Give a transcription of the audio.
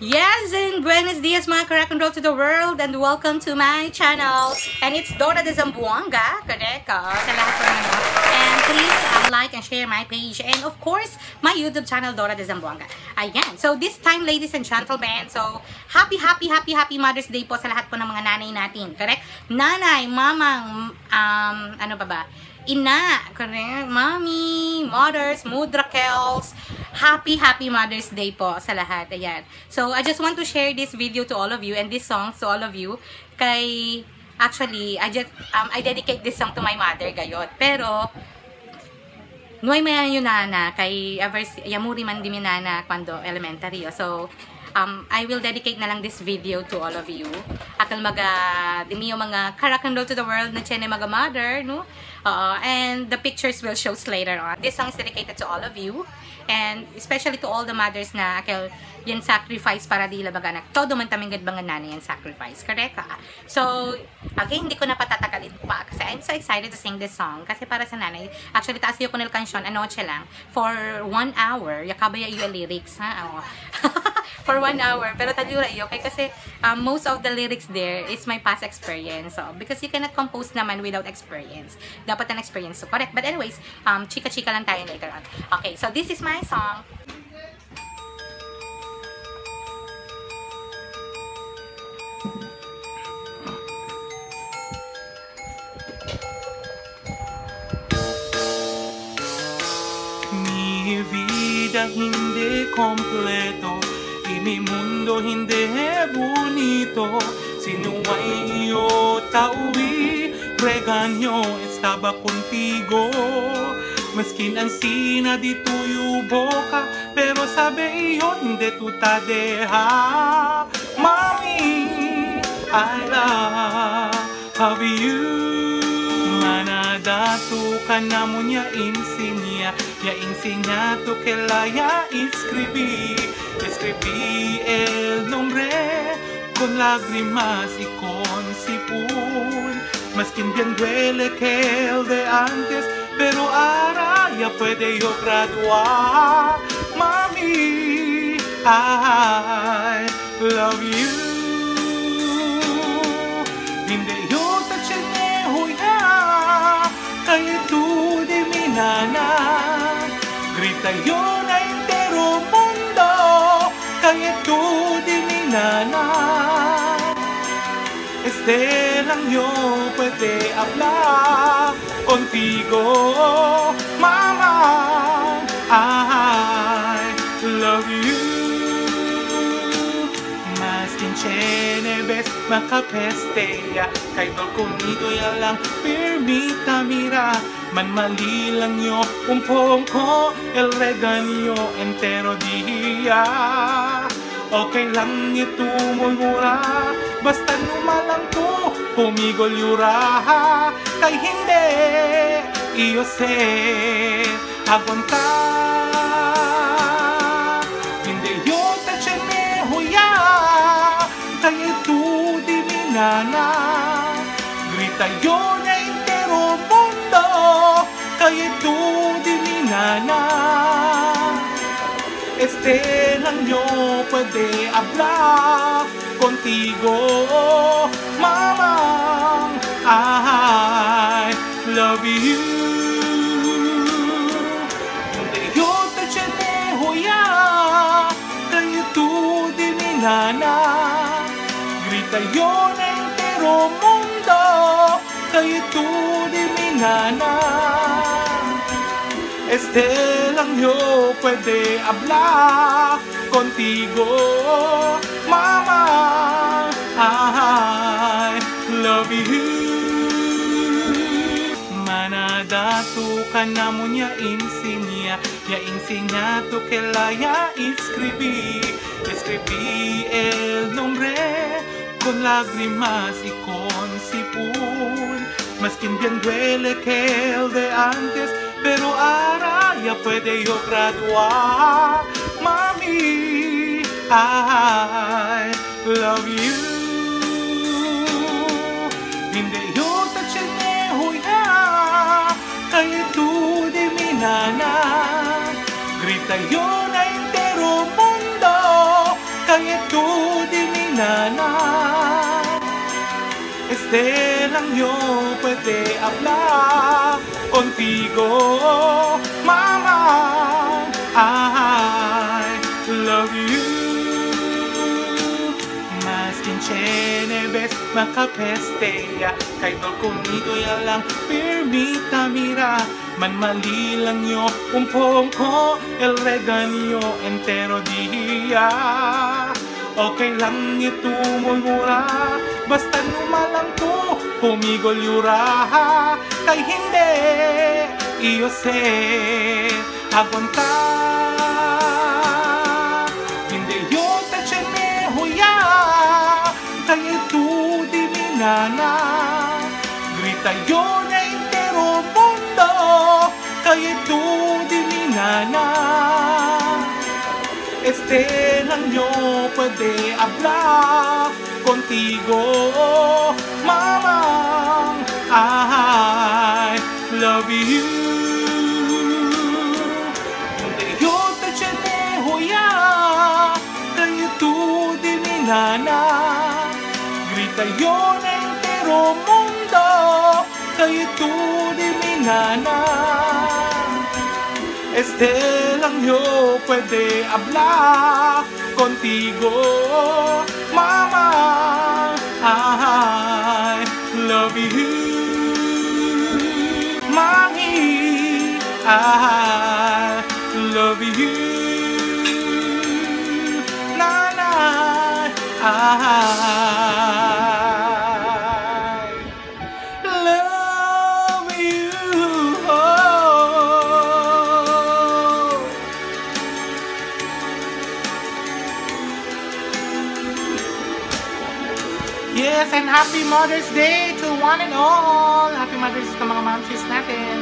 Yes, and buenos dias mga ka-rock and roll to the world and welcome to my channel. And it's Dora de Zamboanga, correct? Sa lahat po naman. And please like and share my page and of course, my YouTube channel, Dora de Zamboanga. Ayan. So this time, ladies and gentlemen, so happy, happy, happy, happy Mother's Day po sa lahat po ng mga nanay natin, correct? Nanay, mamang, ano pa ba? Ina, correct? Mommy, mothers, mudrakels, happy, happy Mother's Day po sa lahat. Ayan. So, I just want to share this video to all of you and this song to all of you. Kay, actually, I just, I dedicate this song to my mother, gayot. Pero, nuay maya yun nana, kay ever, yamuri man di mi nana cuando elementary. So, I will dedicate na lang this video to all of you. Akal maga, dimiyo mga ka-rock and roll to the world na chene maga mother, no? And the pictures will show later on. This song is dedicated to all of you and especially to all the mothers na akal yan sacrifice para di labag anak. Todo man taming gad mga nanay yan sacrifice. Correct ka? So, okay, hindi ko na patatagalin pa kasi I'm so excited to sing this song kasi para sa nanay. Actually, taas yung kunil kansyon, anoche lang, for 1 hour. Yakabaya iyo lyrics, ha? Oh. For 1 hour. Pero tadura iyo kay kasi most of the lyrics there is my past experience. So, because you cannot compose naman without experience. Dapat an experience. So, correct. But anyways, chika-chika lang tayo later on. Okay, so this is my song. Mi vida hindi kompleto y mi mundo hindi bonito. Sinuway iyo tauwi, regaño estaba contigo. Maskin ang sina di tuyo boca, pero sabi iyo hindi tuta deja. Mami, I love you. Manadato ka na mo niya insinya, ya insiñato que la ya escribí. Escribí el nombre con lágrimas y con sipún. Maskin bien duele que el de antes, pero ahora ya puede yo graduar. Mami, I love you. Hindi yo tacheneho ya, kaya tú de mi nana. Grita yo na entero mundo, kaya tú de mi nana. Este lang yo puede hablar contigo, mama. I love you. Maskin chenebes makapesteya, kay dol conmigo ya lang permita mira. Man mali lang yo un poco el regaño entero día. Okay lang ito murmura, basta numalang to conmigo yura. Kay hindi iyo se aguanta. Hindi yo tacheneho ya, kay ito di mi nana. Grita yo na entero mundo, kay ito di mi nana. Este lang yo puede hablar contigo, mama. I love you. Hindi yo tacheneho ya, kaya tú de mi nana. Grita yo na entero mundo, kaya tú de mi nana. Este lang yo puede hablar contigo, mama. I love you. Manadato ka na mo niya insinya, ya insiñato que la ya escribí. Escribí el nombre con lágrimas y con sipún. Maskin bien duele que el de antes, pero ahora ya puede yo graduar. Mami, I love you. Hindi yo tacheneho ya, kaya tú de mi nana. Grita yo na entero mundo, kaya Kay ito di mi nana. Este lang yo pwede hablar contigo, mama. I love you. Maskin chenebes makapesteya, kay dol conmigo ya lang permita mira. Man mali lang yo un poco el regaño entero dia. Okay lang ito murmura, basta numalang to pumigol yura. Kay hindi iyo se aguanta. Hindi yo tache me huya, kay ito di mi nana. Grita yo na entero mundo, kay ito di mi nana. Este lang yo pwede hablar contigo, mama. I love you. Hindi yo tache me huya, kay ito di mi nana. Grita yo na entero mundo, kay ito di mi nana. Este lang yo pwede hablar contigo, mama. I love you, mami. I love you, nana. I love you. Yes, and happy Mother's Day to one and all! Happy Mother's Day sa mga mamshis natin!